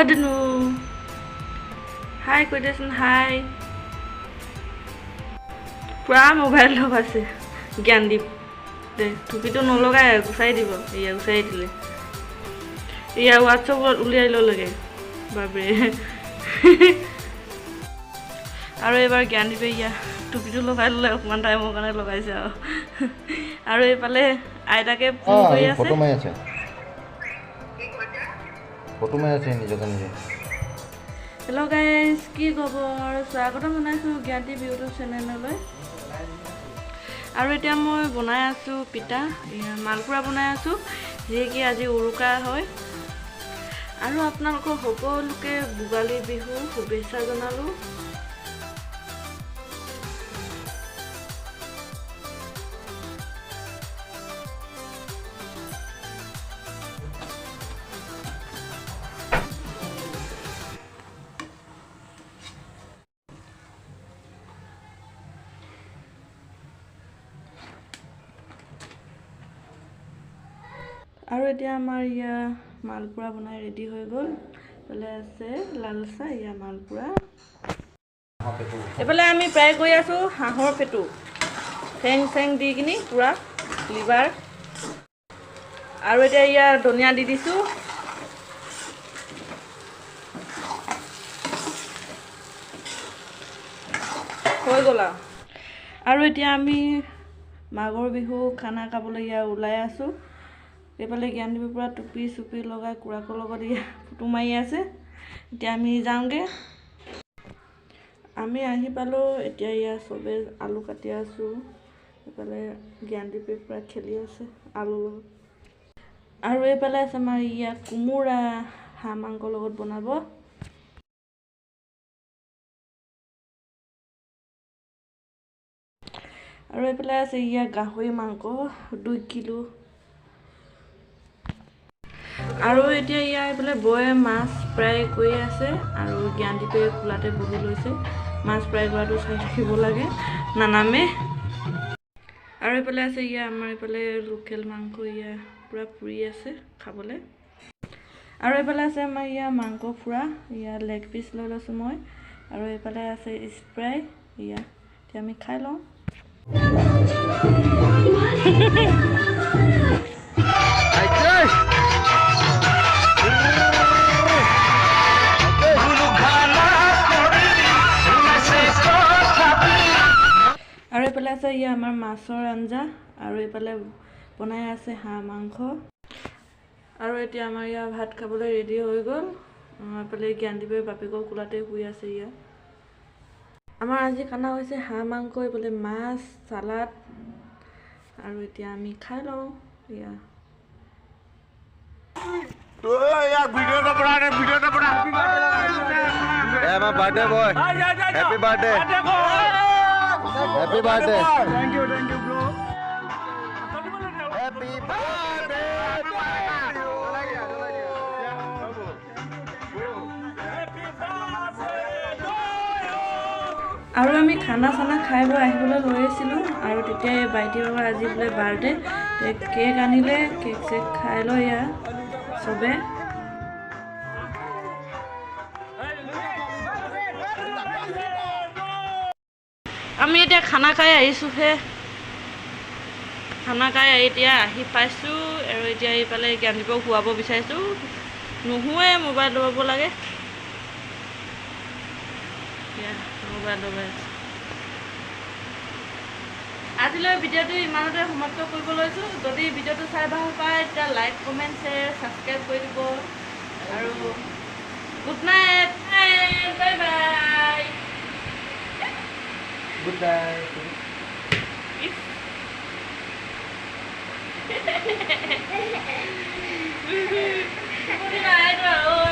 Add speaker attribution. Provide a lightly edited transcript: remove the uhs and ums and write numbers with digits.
Speaker 1: দুনু হাই কৈ দেচোন হাই। পুৰা মোবাইল লগাইছে জ্ঞানদীপ দে, টুপিটো নলগাই গুচাই দিব। এয়া গুচাই দিলে। এয়া হোৱাটছএপত উলিয়াই ল'লেগে, বাপৰে। আৰু এইবাৰ জ্ঞানদীপে ইয়া টুপিটো লগাই ল'লে, অকণমান টাইমৰ কাৰণে লগাইছে আৰু। আৰু এইফালে আইতাকে ফোন কৰি আছে,
Speaker 2: ফটো মাৰি আছে, ফটো মাৰি আছে নিজকে নিজে।
Speaker 1: হেল্ল' গাইজ, কি খবৰ? স্বাগতম জনাইছোঁ জ্ঞানদীপ ইউটিউব চেনেললৈ। আৰু এতিয়া মই বনাই আছোঁ পিঠা, মালপোৰা বনাই আছোঁ, যিহেতু আজি উৰুকা হয়। আৰু আপোনালোকক সকলোকে ভোগালী বিহু শুভেচ্ছা জনালোঁ। আৰু এতিয়া আমাৰ ইয়াৰ মালপোৰা বনাই ৰেডি হৈ গ'ল। এইফালে আছে লাল চাহ, ইয়াৰ মালপোৰা। এইফালে আমি ফ্ৰাই কৰি আছোঁ হাঁহৰ পেটু, ঠেং চেং দি কিনি পূৰা লিভাৰ। আৰু এতিয়া ইয়াৰ ধনিয়া দি দিছোঁ। হৈ গ'ল আৰু। আৰু এতিয়া আমি মাঘৰ বিহু খানা খাবলৈ ইয়াৰ ওলাই আছোঁ। এইফালে জ্ঞানদীপৰ পৰা টুপি চুপি লগাই খুৰাকৰ লগত ইয়াত ফটো মাৰি আছে। এতিয়া আমি যাওঁগৈ। আমি আহি পালোঁ। এতিয়া ইয়াত চবে আলু কাটি আছোঁ। এইফালে জ্ঞানদীপে পূৰা খেলি আছে আলুৰ লগত। আৰু এইফালে আছে আমাৰ ইয়াত কোমোৰা, হাঁহ মাংসৰ লগত বনাব। আৰু এইফালে আছে ইয়াত গাহৰি মাংস 2 কিলো। আৰু এতিয়া ইয়াৰ এইফালে বৌয়ে মাছ ফ্ৰাই কৰি আছে আৰু জ্ঞানদীপে খোলাতে বহি লৈছে। মাছ ফ্ৰাই কৰাটো চাই থাকিব লাগে, নানামে। আৰু এইফালে আছে ইয়াৰ আমাৰ এইফালে লোকেল মাংস ইয়াৰ পূৰা পুৰি আছে খাবলৈ। আৰু এইফালে আছে আমাৰ ইয়াৰ মাংস ফুৰা, ইয়াৰ লেগ পিচ লৈ লৈছোঁ মই। আৰু এইফালে আছে স্প্ৰাই, ইয়াৰ এতিয়া আমি খাই লওঁ। আৰু এইফালে আছে ইয়াৰ আমাৰ মাছৰ আঞ্জা। আৰু এইফালে বনাই আছে হাঁহ মাংস। আৰু এতিয়া আমাৰ ইয়াৰ ভাত খাবলৈ ৰেডি হৈ গ'ল। এইফালে জ্ঞানদীপে বাপেকৰ কোলাতে শুই আছে। ইয়াৰ আমাৰ আজি খানা হৈছে হাঁহ মাংস, এইফালে মাছ, চালাড। আৰু এতিয়া আমি খাই লওঁ। ইয়াৰ
Speaker 2: birthday boy, happy birthday, happy birthday,
Speaker 3: thank you, thank you bro,
Speaker 2: happy birthday to you,
Speaker 3: happy birthday to you.
Speaker 1: আৰু আমি খানা চানা খাই বৈ আহিবলৈ লৈ আহিছিলোঁ। আৰু তেতিয়া এই ভাইটিৰ বাবা আজি বোলে বাৰ্থডে, কেক আনিলে, কেক চেক খাই লৈ ইয়াৰ চবে। আমি এতিয়া খানা খাই আহিছোঁহে। খানা খাই এতিয়া আহি পাইছোঁ। আৰু এতিয়া এইফালে জ্ঞানদীপক শুৱাব বিচাৰিছোঁ, নুশুৱে, মোবাইল দবাব লাগে। মোবাইল দবাই আছে। আজিলৈ ভিডিঅ'টো ইমানতে সমাপ্ত কৰিব লৈছোঁ। যদি ভিডিঅ'টো চাই ভাল পায় তেতিয়া লাইক, কমেণ্ট, শ্বেয়াৰ, ছাবস্ক্ৰাইব কৰি দিব। আৰু good night, bye bye,
Speaker 2: good night.
Speaker 1: Good night.